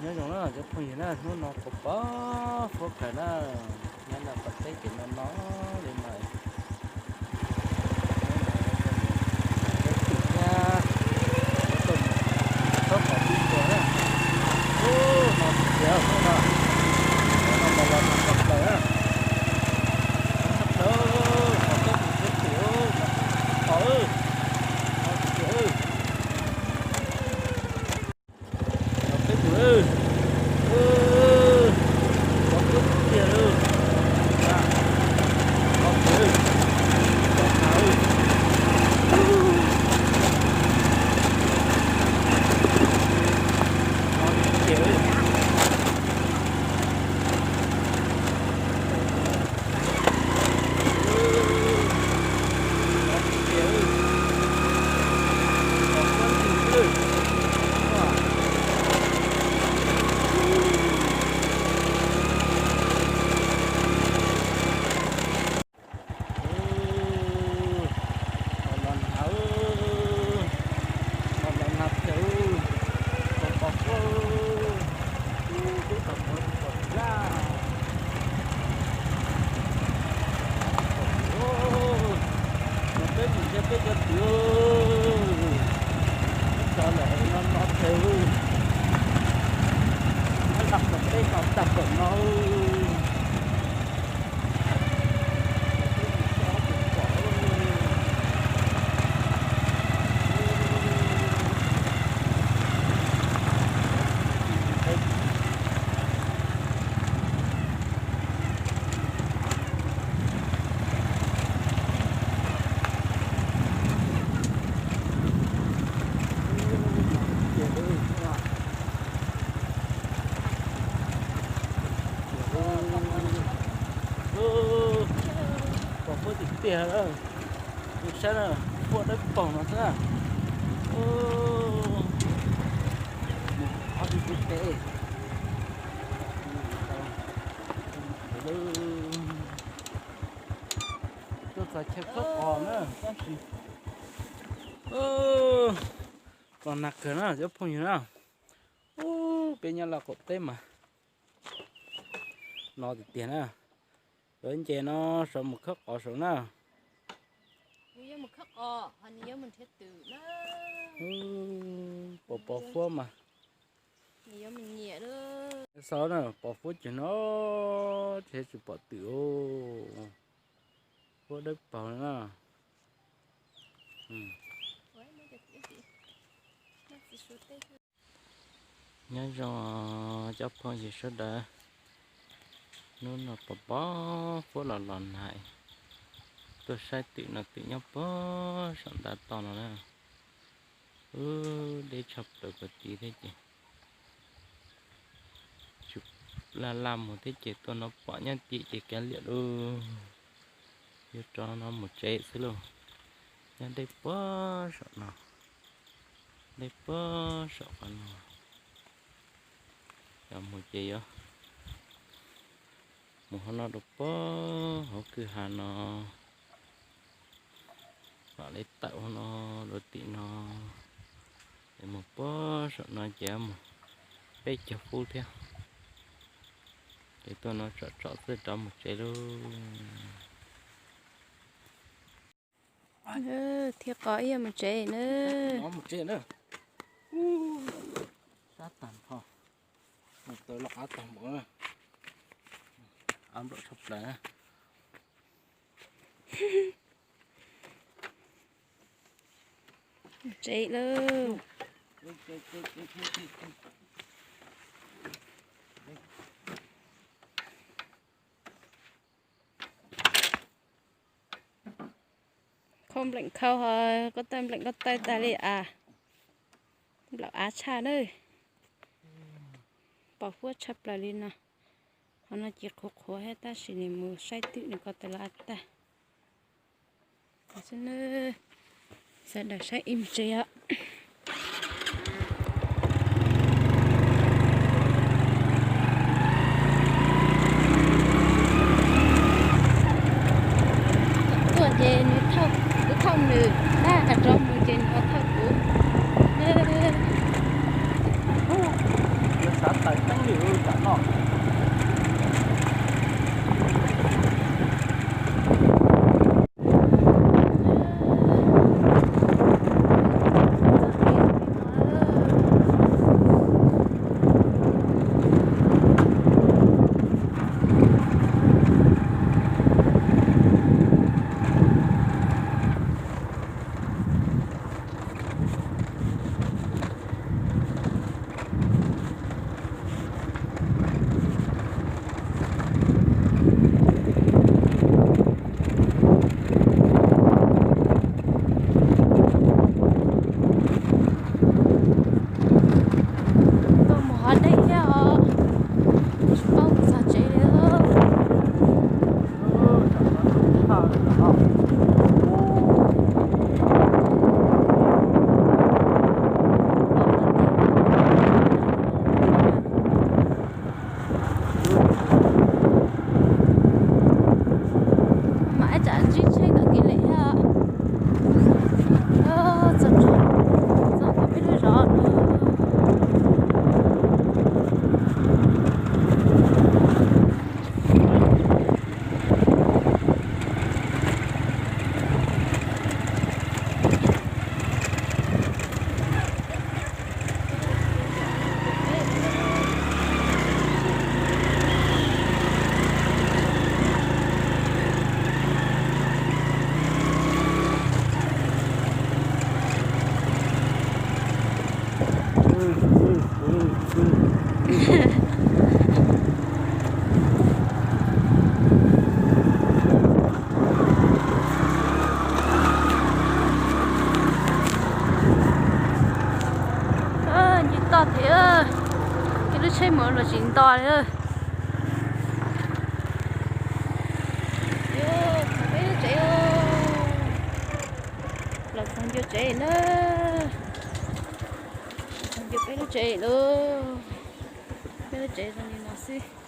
Nyob zoo na cov phooj ywg na, hnub no kuv pom fuab kawg na, nyob no pom teb ces no no li no. Txhob pom tib tug na. Ub, no tiag hnub no, no los no txog plaws na. Txog plaws, pom teb mus teb tim, pom, no tiag. Peb tus, peb tus tiag lawm. Los los nag, los los nag thiab, pos pos huab, twb tau pom tsis pom lawm. Peb mus nrhiav peb cov twm, peb cov lawm no no thiab, nyob los pom peb no tag pom no. Pos huab tiag tiag, saib na, huab dawb paug no xwb. Ob tug tib peb, tuaj txog chaw khawb qos na tab sis los nag kawg na cov phooj ywg na. Ub, peb nyob los qaum teb mas no tiag tiag na. Lawv nce no saum mus khawb qos saum na. Pos pos huab mas. Xov na, pos huab ceg no, tsis pom twm. Huab dawb paug na. Nyob zoo cov phooj ywg sawv daws, hnub no pos pos huab los los nag, tuaj saib twm no, twm nyob puag saum ntav toj no na. Ub, deb tshaj plaws puag tid thiab ces tsis laj laj mus thiab ces tuaj no pom nyob tim ces kav liam lauj. Yuav rov no mus tsev xwb lauj. Nyob deb puag saum no, deb puag saum qhov no. Yog mus ces yuav mus hauv no rau puag hauv kwj ha no, mam li tawm hauv no rau tim no, es mus puag saum no ces mus peb caug pub thiab. Ces tuaj no tsom tsom xwb rov mus tsev lauj. Thiab qos ib yam mus tsev na. Mus tsev na. Sab tag nrho. Mus tau los av tag npaum na. Av nplaum tshaj plaws na. Tsev lawm. Khau npleem khau ho koj taw npleem koj taw tas li as. Nplaum av tshaj na. Pos huab tshaj plaws li no. Qhov no ces qhuav qhuav thiab tab sis nws mus saib twm nws ko taw los av tag. Xwb na, sawv daws saib ib mus tsev os. Tuaj ces nws thauj, kuv thauj nws, tab sis rov mus ces nws ho thauj kuv. Lawv xav tawm Tsheb mus los tsis nto li. Yuav txog peb lub tsev, los txog ncua tsev na. Txog ncua peb lub tsev lawm. Peb lub tsev zoo li no xwb.